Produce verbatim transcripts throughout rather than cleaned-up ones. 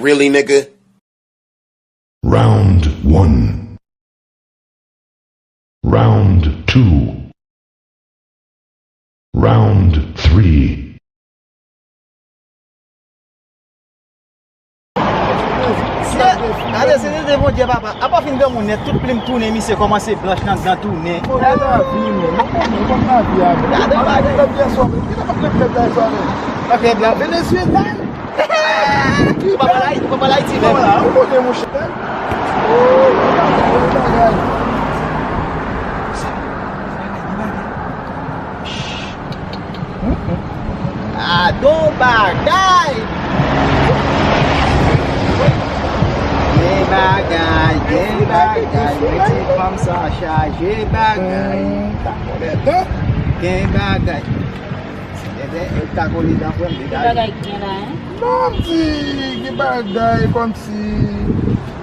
Really, nigga? Round one. Round two. Round three. Gade, se tete Bondye papa. Apa fin granmoun nèt, tout plim tounen, misye kòmanse blanch nan dan tounen. Gade bagay. Gade bagay. Ok, blan. Venezuela. Ou pa pale Ayiti, ou pa pale Ayiti menm. Ou kote mouche. Gadon bagay. Gen bagay, gen bagay. Mwen ti fanm sa chaje bagay. Gen bagay. Ebyen, e ta kole dan frè m degaje. Ki bagay ki gen la, en? Non, m di, gen bagay kòmsi.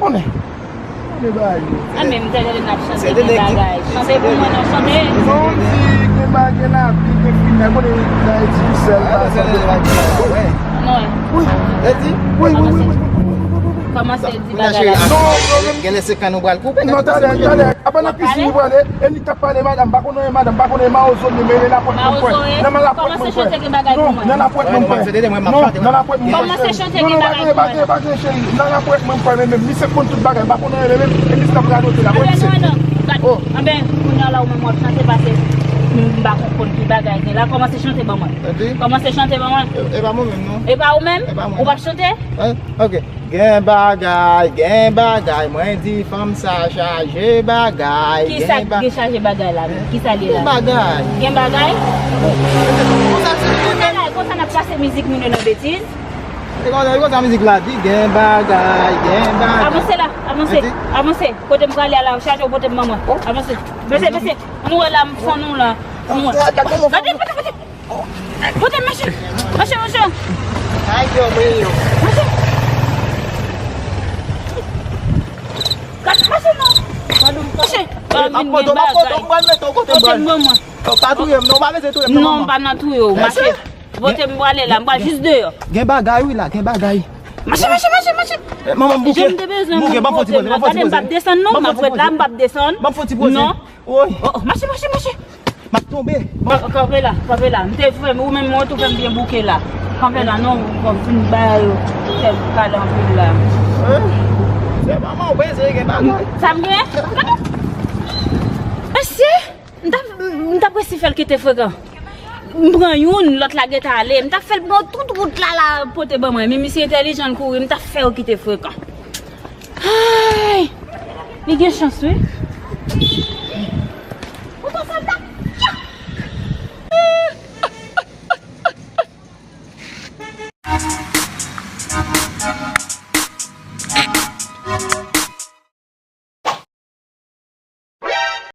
Konnen. Konnen bagay yo. A, men m te tande n ap chante gen bagay. Chante pou mwen non, chante. Non, m di, gen bagay, gen lavi, gen final. Konnen, nan eti sèl, pa sèl. Non. Wi, wi, wi, wi. Kòmanse di bagay la. Non, non, non. Gen lè se kan nou pral koupe. Non, talè, talè. Apa nan kisi nou prale? E li k ap pale madanm, pa konnen madanm, pa konnen mawozo li, men li lapwèt mwen frè. Nan lapwèt mwen frè. Non, nan lapwèt mwen frè. Non, nan lapwèt mwen frè. Kòmanse chante gen bagay pou mwen. Non, non, pa gen, pa gen cheri. Nan lapwèt mwen frè, men menm misye konn tout bagay, pa konnen li menm, e misye k ap radote la, mwen misye. Oh. Anben, kounye a la ou menm w ap chante pase m pa konn ki bagay gen la. Kòmanse chante ban mwen. Kòmanse chante ban mwen. E pa mwen menm non. E pa ou menm? E pa mwen. Ou p ap chante? Ok. Gen bagay, gen bagay, mwen di fanm sa chaje bagay. Kisa ki gen chaje bagay la menm? Kisa li ye la? Gen bagay. Gen bagay? Konsa se konsa n ap pase mizik moun yo nan betiz. Se konsa, se konsa mizik la di, gen bagay, gen bagay. Avanse la, avanse, avanse. Kote m prale a la, chaje w pote m ban mwen. Avanse. Mesye, mesye, nou wè la, m fann nou la. Gade, gade, gade. Pote m mache. Mache, mache. Ay, Dios mío. Mache. Kat mache non. Mache. Ap pote, ap pote, m pral mete w kote m pral. Pote m ban mwen. Pa touye m non, pa mete touye m non. Non, m pa nan touye w. Mache. Pote m prale la, m pral jis deyò. Gen bagay wi la, gen bagay. Mache, mache, mache, mache. Manman m bouke. M bouke, ban m fon ti poze, ban m fon ti poze. Gade, m p ap desann non, m ap ret la, m p ap desann. Ban m fon ti poze. Non. Woy. Oh, oh, mache, mache, mache. M ap tonbe. Kanpe la, kanpe la. M te fè, ou menm ou tou fè m byen bouke la. Kanpe la, non, ou fin ba yo. Fè m pale anpil la. Se manman ou bezwen gen bagay. Sa m gen? Mesye, m t ap, m t ap resi fè l kite frekan. M pran youn, lòt la gentan ale. M t ap fè l pran tout wout la, la pote ban mwen. Men misye entèlijan, l kouri, m t ap fè yo kite frekan. Ay! Li gen chans wi.